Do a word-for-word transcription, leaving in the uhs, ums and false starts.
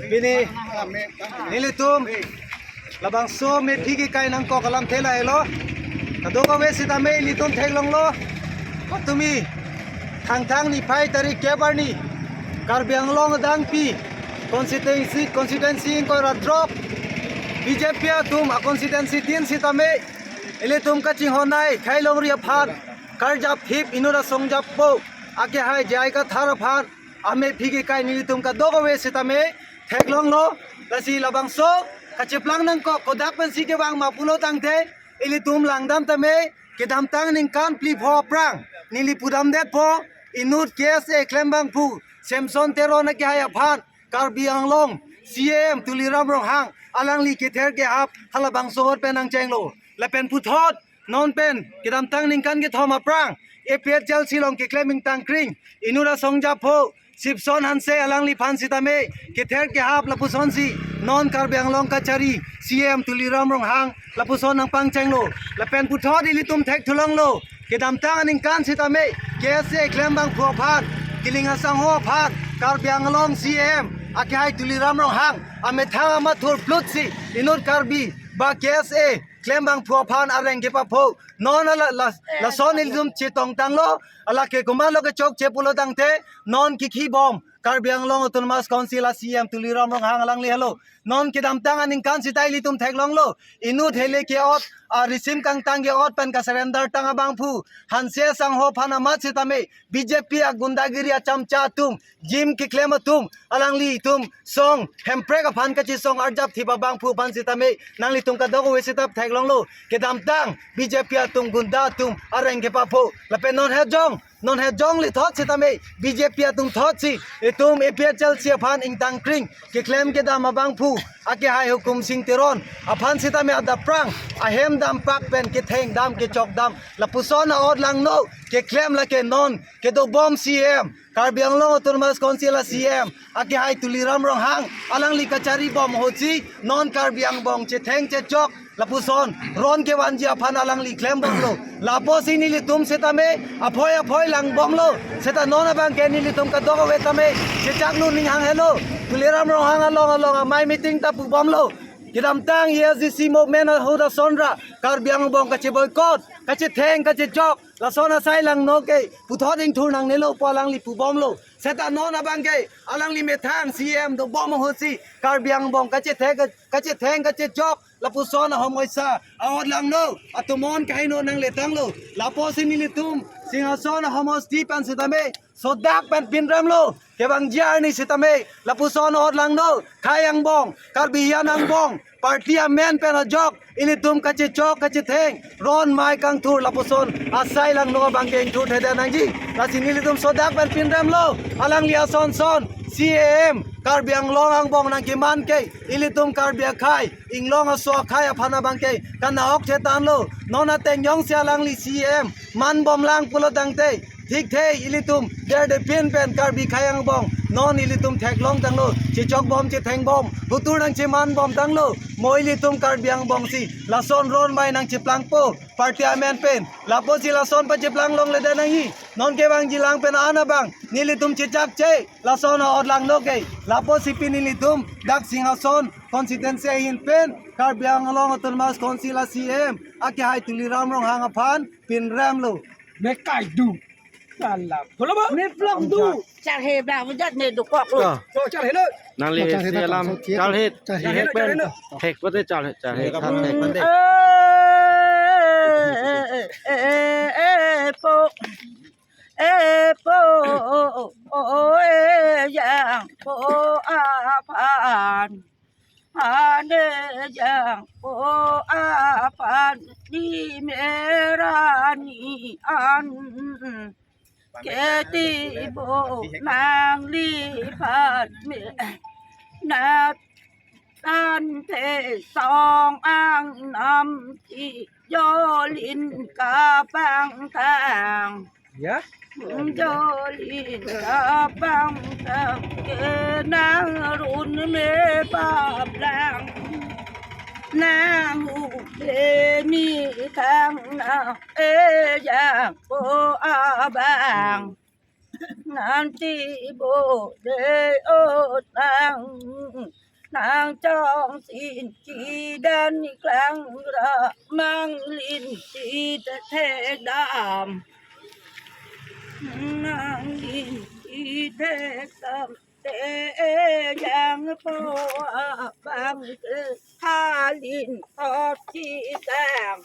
Pini nelitum labangso mephi kekai nangkok alamthe lahelo. Kadokave sitame ilitum theklonglo. Patumi Thangthang niphai tarik kep arni Karbi Anglong adangpi constituency, constituency ingkoi ra throk B J P atum a constituency tin sitame ilitum kachinghon-ai khei longri aphan karjap thip inut asong jappo akehai J I Kathar aphan amephi kekai nelitum kadokave sitame theklonglo. Lasi labangso kacheplang nangkok kodak pensi kevang ma pulo tangte ilitum langdam tame kedamtang ningkan phli pho aphrang neli pudamdetpo inut K S A klembangphu Samson Teron akehai aphan Karbi Anglong C E M Tuliram Ronghang alangli kether kehap halabangso ahut pen nangchenglo. Lapen puthot non pen kedamtang ningkan kethom aphrang A P H L C along keklem ingtangkring inut asong jappo Sipson Hanse alangliphan sitame kether kehap lapusonsi non Karbi Anglong kachari C E M Tuliram Ronghang lapuson nangpangchenglo. Lapen puthot ilitum thekthulonglo kedamtang aningkan sitame K S A klembangphu aphan, kiling asangho aphan Karbi Anglong C E M akehai Tuliram Ronghang amethang amathur plutsi inut Karbi ba K S A klembangphu aphan areng kepapho. Non ala la, lason ilitum chetongtanglo, alake komatlo kechokche pulo tangte non kikhibom Karbi Anglong Autonomous Council a C E M Tuliram Ronghang alangli helo. Non kedamtang aningkan sita ilitum theklonglo inut hele ke-ot, a risim kangtang ke-ot pen kasurrender tang abangphu Hanse asangho aphan amat sitame B J P agundagiri achamcha atum, jim keklem atum, alanglitum song Hemprek aphan kachesong arjap thip abangphu aphan sitame nanglitum kadokave sitap theklonglo kedamtang B J P atum gunda atum areng kepapho. Lapen non hejong, non hejonglithot sitame B J P atum thotsi itum A P H L C aphan ingtangkring keklem kedam abangphu akehai Hukum Sing Teron aphan sitame adapprang ahem dampak pen ketheng dam kechok dam lapuson a-ot langno keklem lake non kedobom C E M, Karbi Anglong Autonomous Council a C E M akehai Tuliram Ronghang alangli kacharibom ahutsi non Karbi angbong chetheng chechok lapuson ron kevanji aphan alangli klembomlo. Lapusi nelitum sitame aphoi aphoi langbomlo. Sita non abangke nelitum kadokave tame chechaklu ning hang helo. Tuliram Ronghang along along amei meeting ta pubomlo. Kedamtang A S D C movement ahut asonra Karbi angbong kache-boycott, kachetheng, kachechok lason asai langno ke puthot ingthur nangnelo pu alangli pubomlo. Sita non abangke alangli methang C E M dobom ahutsi Karbi angbong kachetheng, kachetheng, kachechok lapuson ahom oisa a-ot langno atumon kaino nangletanglo. Lapusi nelitum Singhason ahomosti pen sitame sodak pen pinremlo. Kevangji arni sitame lapuson a-ot langno, khei angbong, Karbi hiyan angbong, party amen pen ajok ilitum kachechok kachetheng ron mei kangthur lapuson asai langno abangke ingthurthedet nangji. Lasi nelitum sodak pen pinremlo, alangli ason son C E M Karbi Anglong angbong nangkeman ke ilitum Karbi akhei inglong aso akhei aphan abangke kanahok thetanlo. Non ateng jongsi alangli C E M manbomlang pulo tangte thikthe ilitum derdepin pen Karbi khei angbong non ilitum theklongtanglo, chechokbom chethengbom, hutur nangchemanbomtanglo. Mo ilitum Karbi angbongsi lason ron mei nangcheplangpo party amen pen. Lapusi lason pacheplanglonkledet nangji. Non kevangjilang pen an abang nelitum chechakche lason a-ot langno ke. Lapusi pini nelitum dak Singhason constituency ahin pen Karbi Anglong Autonomous Council a C E M akehai Tuliram Ronghang aphan pinremlo. Mekai du. Salam. Holo ba? Meplok du. Charhe bla bujat me dukok lo. Ah. Oh, charhe lo. Nangli Oh, charhe si ta alam kangso charhe. Charhe. Charhe, charhe pen. Charhe. Hek pate charhe, charhe. Hek khan hek pate. Eh, eh, eh, eh, po. Eh, po. Oh, oh, eh, yang po aphan. Ane jangpo aphan ni merani an. Keti bo nangliphan me nat an te song ang nam ti jolin kapang tang. Ya. Jolin kapang tang ke nang run me pap lang. Nang hu le mi tang na e jangpo abang. Nanti bo de o nang, nang chongsin chidan klang ra manglin si te thedam. Manglin si thedam te jangpo abang ke halin ot si dang.